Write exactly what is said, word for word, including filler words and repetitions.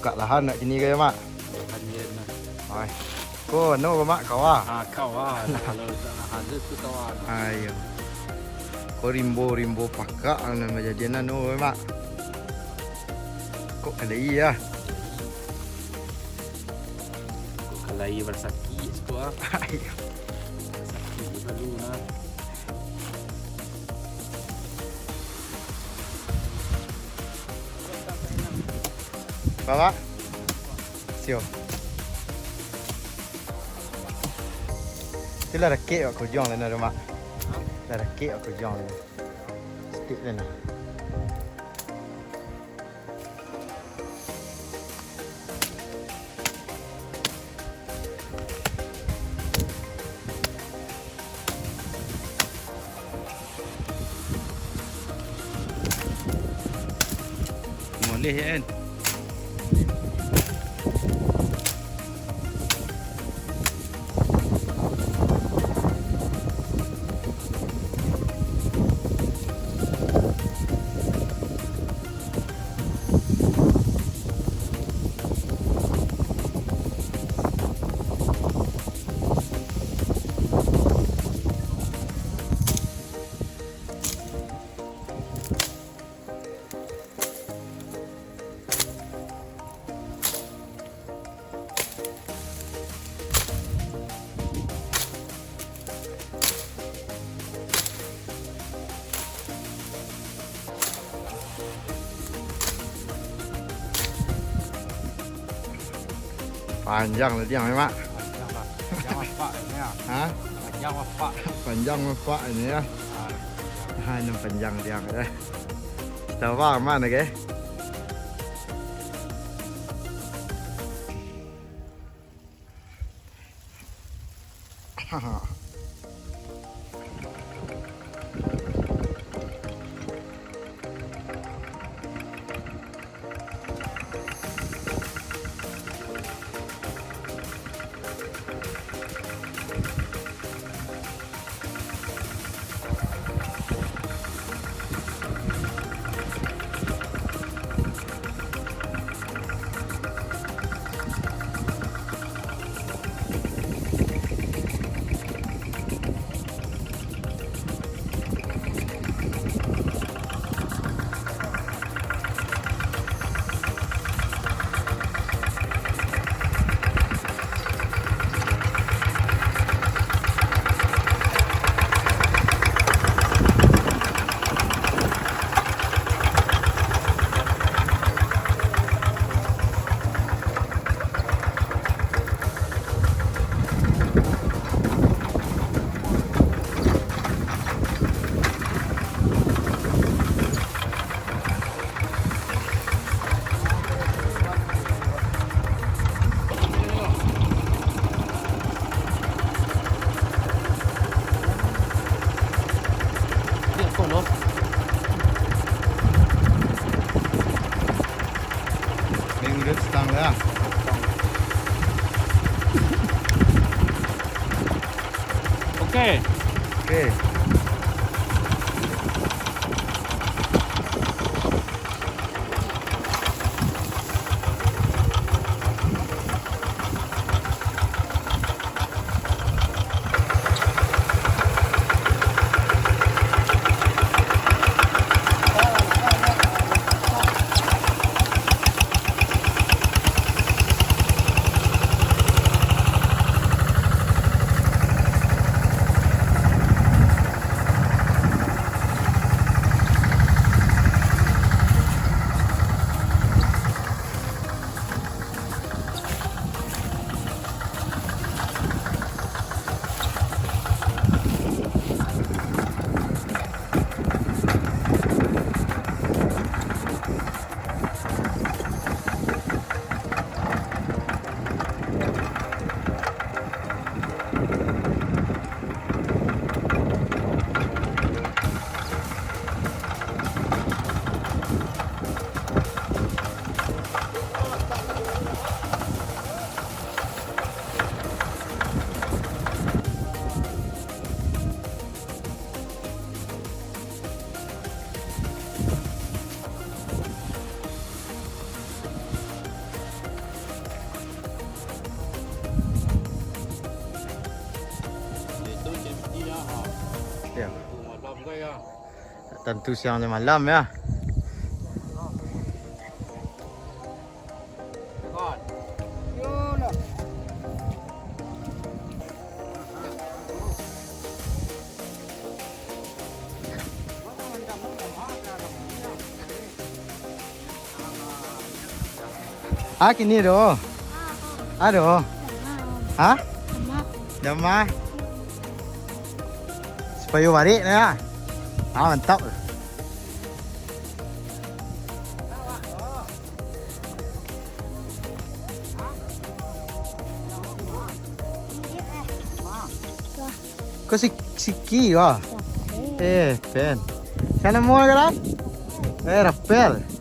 Kak lahan nak kini kaya, Mak? Lahan dia nah. Oi. Ko anu ko, Mak, kawa? Ah, kawa. Kalau tak ada tu kawa. Ayo. Ko rimbo-rimbo pakak nan manjadian anu ko, Mak. Kok kalai ah? Kok kalai barasaki siko ah. Ayo. Barasaki baru nah. Bapak? Sio. Tu lah rakik wak kujong lah, Mak. Lah rakik wak kujong lah. Sitik lah nah. Moleh, kan? Panjang lah tiang, Mak. Panjang lah. Panjang lah, Pak, ini ya. Hah? Panjang lah, Pak. Panjang lah, Pak, ini ya. Ah. Ah, ini panjang tiang ya. Kita bang mana, ke? Minggu depan lah. Oke. Oke. Tantu siang jo malam, ya. Ah, kini doh. Ah, doh. Ha? Damai. Supayo barek nah, ya. Ah, mantap. Ko si-, siki ko. Eh, pen. Siapa namo ko lah? Eh, Rapel.